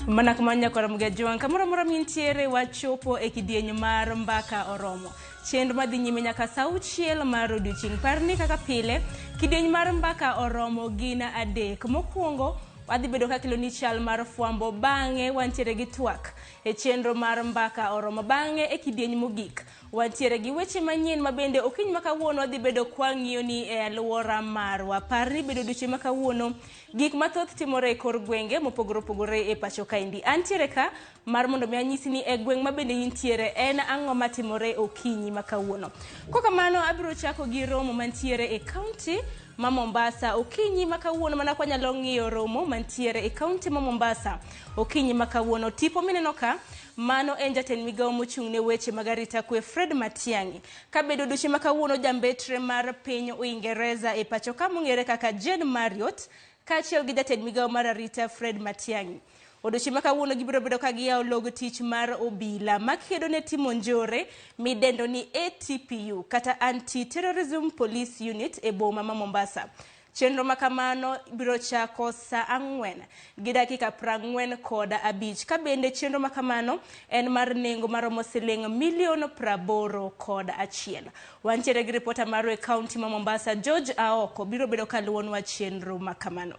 Mana kamano nyakwar Mgajwang', kamoro amora mintiere wachopo e kidieny mar mbaka oromo. Chenro madhi nyime nyaka saa auchiel mar odiochieng'. Par ni kaka pile, kidieny mar mbaka oromo gin adek. Mokwongo, wadhi bedo ka keloni chal mar fwambo, bang'e wantiere gi twak e chenro mar mbaka oromo. Bang'e e kidieny mogik, wantiere gi weche manyien ma bende okinyi ma kawuono wadhi bedo kwang'iyo ni e alwora marwa. Par ni bedo odiochieng' ma kawuono Gik mathoth timore e kor gwenge mopogore opogore e pacho kaendi. Antiere ka mar mondo mi anyisi ni e gweng' ma bende intiere en ang'o matimore okinyi ma kawuono. Kokamano abiro chako gi romo mantiere e kaunti ma Mombasa okinyi ma kawuono mana kwa nyalo ng'iyo romo mantiere e kaunti ma Mombasa okinyi ma kawuono. Tipo mineno ka mano en jatend migawo mochung' ne weche mag arita kwe Fred Matiang'i. Kabedo odiochieng' ma kawuono jambetre mar piny Uingereza e pacho ka mong'ere kaka Jane Marriott kaachiel gi jatend migawo mar arita Fred Matiang'i. Odiochieng' ma kawuono gibiro bedo ka giyawo log tich mar obila makedo ne timo njore midendo ni ATPU kata Anti-Terrorism Police Unit e boma ma Mombasa. Chenro ma kamano biro chako saa ang'wen gi dakika prang'wen kod abich. Ka bende chenro ma kamano en mar nengo maromo siling milion praboro kod achiel. Wantiere gi ripota marwa e kaunti ma Mombasa George Aoko biro bedo ka luwonwa chenro ma kamano.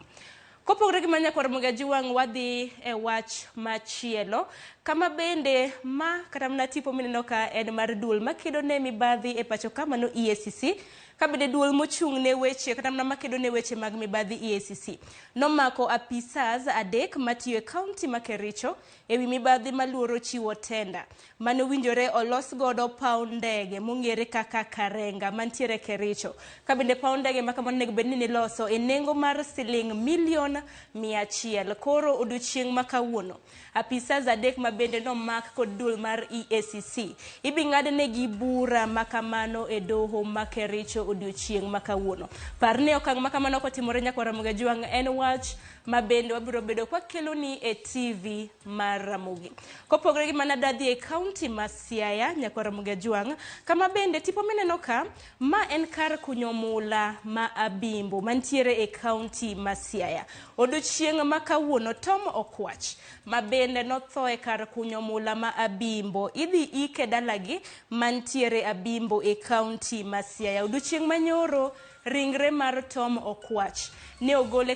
Kopogore gi mano nyakwar Mugaji Wang' wadhi e wach machielo kama bende ma kata mana tipo mineno ka en mar duol makedo ne mibadhi e pacho ka mano EACC ka bende duol mochung' ne weche kata mana makedo ne weche mag mibadhi EACC nomako apisas adek matiyo e kaunti ma Kericho e wi mibadhi maluoro chiwo tenda mane owinjore olos godo paw ndege mong'ere kaka Karenga mantiere Kericho. Ka bende paw ndege ma kamano onego bed ni niloso e nengo mar siling milion 100. Koro odiochieng' ma kawuono, apisas adek ma bende nomak kod duol mar EACC ibi ng'adnegi bura ma kamano e doho ma Kericho odiochieng' ma kawuono. Par ni okang' ma kamano kotimore nyakwar Ramogi Ajwang' en wach ma bende wabiro bedo kwakeloni e TV mar Ramogi. Kopogore gi mano adwa dhi e kaunti ma Siaya, nyakwar Ramogi Ajwang', kama bende tipo mineno ka, ma en kar kunyo mula ma Abimbo mantiere e kaunti ma Siaya. Odiochieng' ma kawuono Tom Okwach ma bende notho e kar kunyo mula ma Abimbo idhi ike dalagi mantiere Abimbo e kaunti ma Siaya. Odiochieng' manyoro Ringre mar Tom Okwach ne ogol e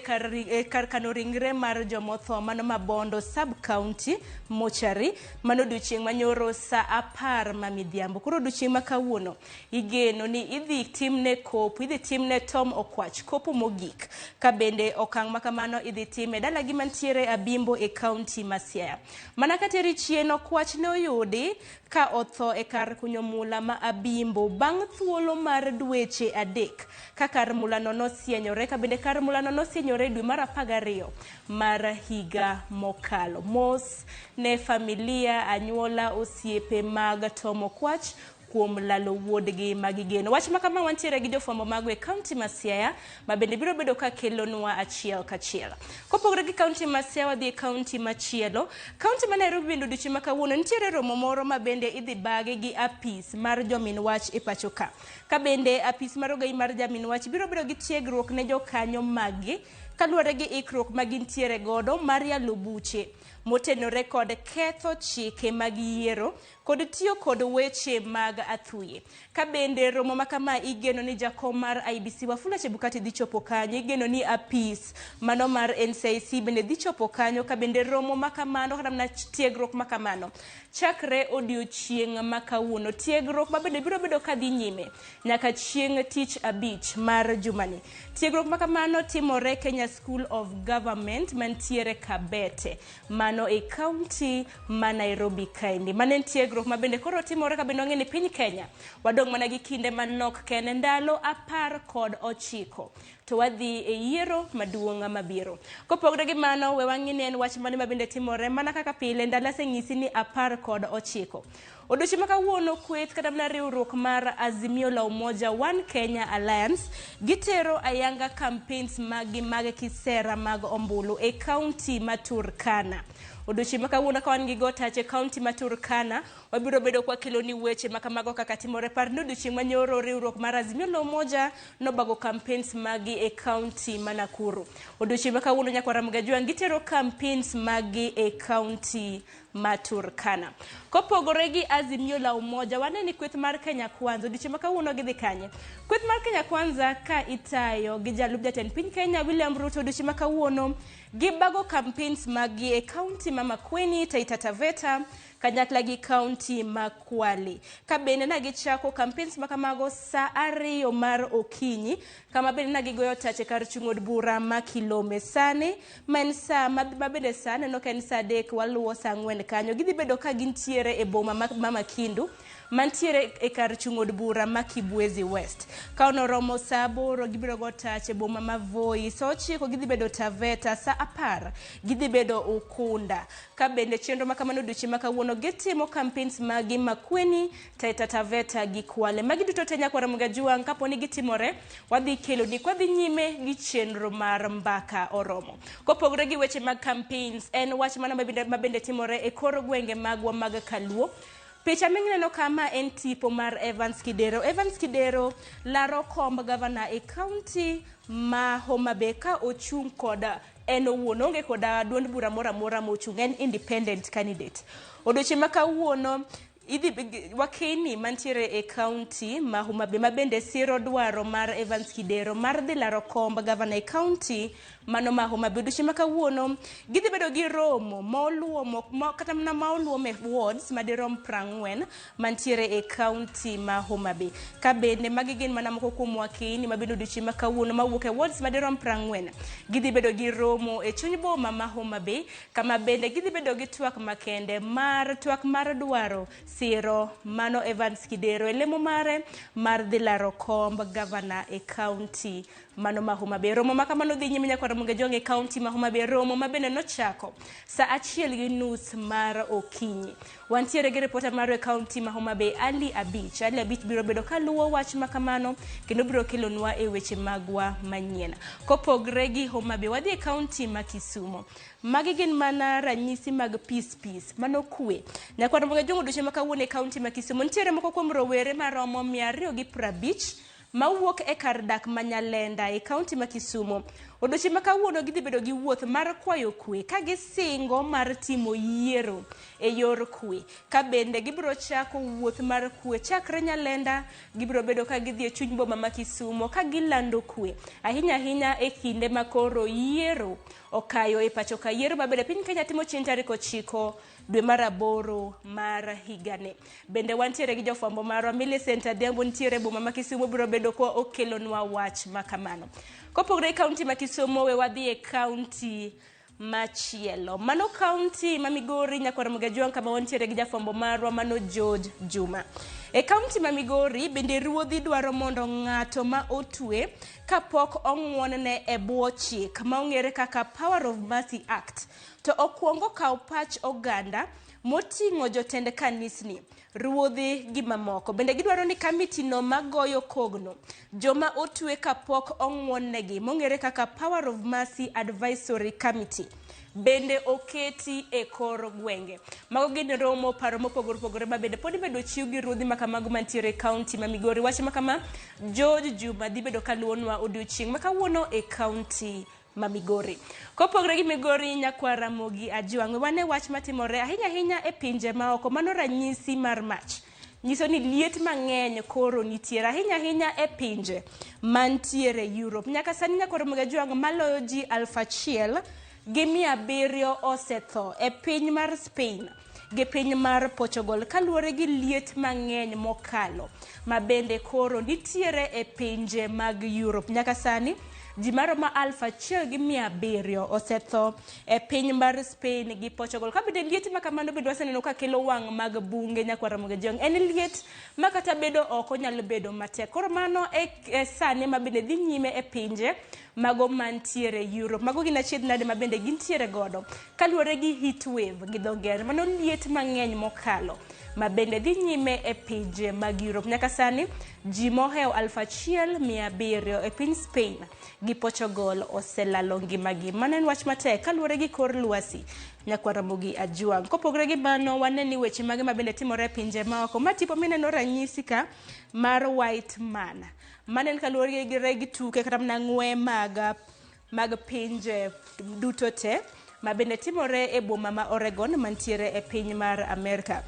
kar kano ringre mar jomotho mano ma Bondo Sub County Mortuary mano odiochieng' manyoro saa apar ma midhiambo. Koro odiochieng' ma kawuono igeno ni idhi timne kopo, idhi timne Tom Okwach kopo mogik ka bende okang' ma kamano idhi tim e dalagi mantiere Abimbo e kaunti ma Siaya. Mana kateri chien Okwach ne oyudi ka otho e kar kunyo mula ma Abimbo bang' thuolo mar dweche adek ka kar mulano nosienyore ka bende kar mulano nosienyore dwe mar 12 mar higa mokalo. Mos ne familia, anyuola, osiepe mag Tom Okwach kuom lalo wuodgi ma gigeno. Wach ma kama wantiere gi jofwambo mago e kaunti ma Siaya ma bende biro bedo ka kelonwa achiel kachiel. Kopogore gi kaunti ma Siaya wadhi e kaunti machielo. Kaunti ma Nairobi bende odiochieng' ma kawuono nitiere romo moro ma bende idhi bagi gi apis mar jomin wach e pacho ka. Ka bende apis mar ogai mar jamin wach biro bedo gi tiegruok ne jokanyo maggi kaluwore gi ikruok ma gintiere godo mar yalo buche motenore kod ketho chike mag yiero kod tiyo kod weche mag athuye. Ka bende romo ma kama igeno ni jakom mar IEBC Wafula Chebukati dhi chopo kanyo, igeno ni apis mano mar NCIC bende dhi chopo kanyo ka bende romo ma kamano kata mana tiegruok ma kamano chakre odiochieng' ma kawuono. Tiegruok ma bende biro bedo ka dhi nyime nyaka chieng' tich abich mar jumani. Tiegruok ma kamano timore Kenya School of Government mantiere Kabete mano e kaunti ma Nairobi kaendi. Mano en tiegruok ma bende koro timore ka bende wang'e ni piny Kenya wadong' mana gi kinde manok kende ndalo 19 to wadhi e yiero maduong' mabiro. Kopogore gi mano, we wang'i ni en wach mane ma bende timore mana kaka pile ndalo aseng'isi ni 19. Odiochieng' ma kawuono kweth kata mana riwruok mar Azimio la Umoja One Kenya Alliance gitero ayanga campaigns maggi mag kisera mag ombulu e kaunti ma Turkana. Odiochieng' ma kawuono ka wan gi go tach e kaunti ma Turkana, wabiro bedo kwa keloni weche ma kamago kaka timore. Par ni odiochieng' ma nyoro riwruok mar Azimio la Umoja nobago campaigns maggi maggi e kaunti ma Nakuru. Odiochieng' ma kawuono nyakwar Ramogi Ajwang' gitero campaigns maggi e kaunti ma Turkana. Kopogore gi Azimio la Umoja, wane ni kweth mar Kenya Kwanza odiochieng' ma kawuono gidhi kanye? Kweth mar Kenya Kwanza ka itayo gi jalup jatend piny Kenya William Ruto odiochieng' ma kawuono gibago campaigns maggi e kaunti ma Makueni, Taita Taveta kanyakla gi kaunti ma Kwale. Ka bende na gichako campaigns ma kamago saa 2 mar okinyi, kama bende na gigoyo tach e kar chung' od bura ma Kilome. Sani ma en saa ma bende saa neno ka en saa 3 waluwo saa 4 kanyo. Gidhi bedo ka gintiere e boma ma Makindu mantiere e kar chung' od bura ma Kibwezi West. Ka onoromo saa 8 gibiro go tach e boma ma Voi, saa 9 gidhi bedo Taveta, saa 10 gidhi bedo Ukunda. Ka bende chenro ma kamano odiochieng' ma kawuono gitimo campaigns magi Makueni, Taita Taveta gi Kwale. Magi duto te nyakwar Ramogi Ajwang' kapo ni gitimore wadhi keloni kwadhi nyime gi chenro mar Mbaka Oromo. Kopogore gi weche mag campaigns, en wach mana ma bende timore e kor gwenge magwa mag Kaluo. Picha mineno kama en tipo mar Evans Kidero. Evans Kidero laro komb gavana e kaunti ma Homa Bay ka ochung' kod en owuon, oonge koda duond bura moro amora mochung', en independent candidate. Odiochieng' ma kawuono idhi wakeni mantiere e kaunti ma Homa Bay ma bende siro dwaro mar Evans Kidero mar dhi laro komb gavana e kaunti mano ma Homa Bay. Odiochieng' ma kawuono gidhi bedo gi romo moluomo kata mana ma oluom e wards madirom 40 mantiere e kaunti ma Homa Bay. Ka bende magi gin mana moko kuom wakeni ma bende odiochieng' ma kawuono mawuok e wards madirom 40 gidhi bedo gi romo e chuny boma ma Homa Bay, kama bende gidhi bedo gi twak makende mar twak mar dwaro siro mano Evans Kidero e lemo mare mar dhi laro komb gavana e kaunti mano ma Homa Bay. Romo ma kamano dhi nyime nyakwar Ramogi Ajwang' e kaunti ma Homa Bay, romo ma bende nochako saa 1:30 mar okinyi. Wantiere gi ripota marwa e kaunti ma Homa Bay Ali Abich. Ali Abich biro bedo kaluwo wach ma kamano kendo biro kelonwa e weche magwa manyien. Kopogre gi Homa Bay, wadhi e kaunti ma Kisumo. Magi gin mana ranyisi mag peace peace, mano kwe. Nyakwar Ramogi Ajwang' odiochieng' ma kawuono e kaunti ma Kisumo nitiere moko kuom rowere maromo 250 mawuok e kar dak ma Nyalenda e kaunti ma Kisumo. Odiochieng' ma kawuono gidhi bedo gi wuoth mar kwayo kwe ka gisingo mar timo yiero e yor kwe. Ka bende gibiro chako wuoth mar kwe chakre Nyalenda, gibiro bedo ka gidhi e chuny boma ma Kisumo ka gilando kwe. Ahinya ahinya e kinde ma koro yiero okayo e pacho ka, yiero ma bende piny Kenya timo chieng' tarik 9 dwe mar 8 mar higani. Bende wantiere gi jofwambo marwa Millicent Adhiambo nitiere boma ma Kisumo biro bedo ko okelonwa wach ma kamano. Kopogore gi kaunti ma Kisumo, we wadhi e kaunti machielo. Mano kaunti ma Migori nyakwar Ramogi Ajwang' kama wantiere gi jafwambo marwa mano George Juma. E kaunti ma Migori bende ruodhi dwaro mondo ng'ato ma otwe kapok ong'uonne e bwo chik ma ong'ere kaka Power of Mercy Act to okwongo kaw pach oganda moting'o jotend kanisni, ruodhi gi mamoko. Bende gidwaro ni kamiti no magoyo kogno joma otwe kapok ong'uonnegi mong'ere kaka Power of Mercy Advisory Committee bende oketi e kor gwenge. Mago gin romo paro mopogore opogore ma bende pod imedo chiw gi ruodhi ma kamago mantiere e kaunti ma Migori. Wach ma kama George Juma dhi bedo kaluwonwa odiochieng' ma kawuono e kaunti ma Migori. Kopogore gi Migori, nyakwar Ramogi Ajwang', wane wach matimore ahinya ahinya e pinje maoko. Mano ranyisi mar mach nyiso ni liet mang'eny koro nitiere ahinya ahinya e pinje mantiere Europe. Nyaka sani nyakwar Ramogi Ajwang' maloyo ji 1700 osetho e piny mar Spain gi piny mar Portugal kaluwore gi liet mang'eny mokalo ma bende koro nitiere e pinje mag Europe. Nyaka sani ji maromo 1700 osetho e piny mar Spain gi Portugal. Ka bende liet ma kamano bende waseneno ka kelo wang' mag bunge nyakwar Ramogi Ajwang'. En liet ma kata bedo oko nyalo bedo matek. Koro mano e sani ma bende dhi nyime e pinje mago mantiere Europe. Mago gin achiedh nade ma bende gintiere godo kaluwore gi heat wave gi dho ngere. Mano liet mang'eny mokalo ma bende dhi nyime e pinje mag Europe. Nyaka sani ji mohewo 1700 e piny Spain gi Portugal oselalo ngimagi. Mano en wach matek kaluwore gi kor lwasi nyakwar Ramogi Ajwang'. Kopogore gi mano, wane ni weche mage ma bende timore e pinje maoko. Ma tipo mineno ranyisi ka mar White Man. Mano en kaluwore gi tuke kata mana ng'we mag pinje duto te ma bende timore e boma ma Oregon mantiere e piny mar Amerka.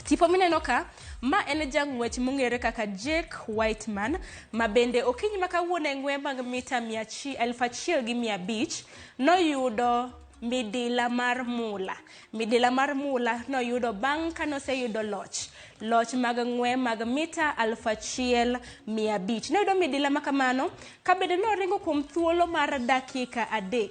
Tipo mineno ka, ma en jang'wech mong'ere kaka Jake Whiteman, ma bende okinyi ma kawuono e ng'we mag mita 1500 noyudo midila mar mula. Midila mar mula noyudo bang' kanoseyudo loch. Loch mag ng'we mag mita 1500. Noyudo midila ma kamano ka bende noringo kuom thuolo mar dakika 3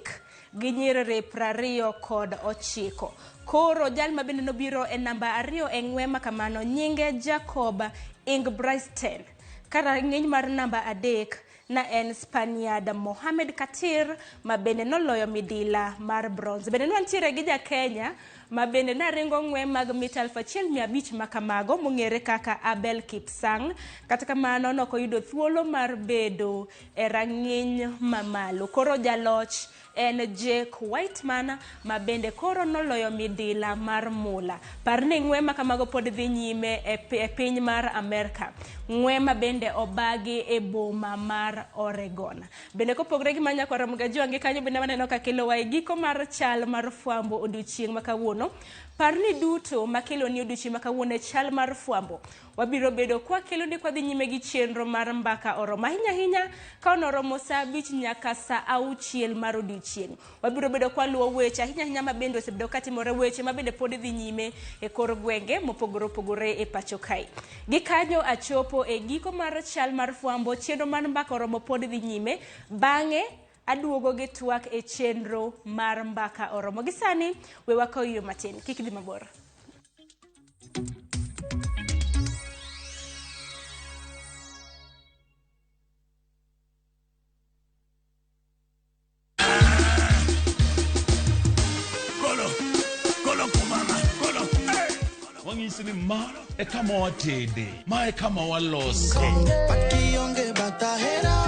gi nyiriri 29. Koro jal ma bende nobiro e namba 2 e ng'we ma kamano nyinge Jacob Ingebrigtsen. Ka rang'iny mar namba 3 na en Spaniard Mohamed Katir ma bende noloyo midila mar bronze. Bende nwantiere gi ja Kenya ma bende naringo ng'we mag mita 1500 ma kamago mong'ere kaka Abel Kipsang. Kata kamano nokoyudo thuolo mar bedo e rang'iny mamalo. Koro jaloch en Jake Whiteman ma bende koro noloyo midila mar mula. Par ni ng'we ma kamago pod dhi nyime e piny mar Amerka. Ng'we ma bende obagi e boma mar Oregon. Bende kopogore gi ma nyakwar Ramogi Ajwang' gi kanyo bende waneno ka kelowa e giko mar chal mar fwambo odiochieng' ma kawuono. Par ni duto makeloni odiochieng' ma kawuono e chal mar fwambo. Wabiro bedo kwa keloni kwa dhi nyime gi chenro mar mbaka oromo. Ahinya ahinya ka onoromo saa 5 nyaka saa 6 mar odiochieng'. Wabiro bedo kwa luwo weche ahinya ahinya ma bende osebedo katimore, weche ma bende pod dhi nyime e kor gwenge mopogore opogore e pacho kae. Gi kanyo achopo e giko mar chal mar fwambo, chenro mar mbaka oromo pod dhi nyime. Bang'e aduogo gi twak e chenro mar mbaka oromo. Gi sani we wakaw yo matin, kik dhi mabor. Wang'isi ni ma e kama watede, ma e kama walose. But kionge batahera.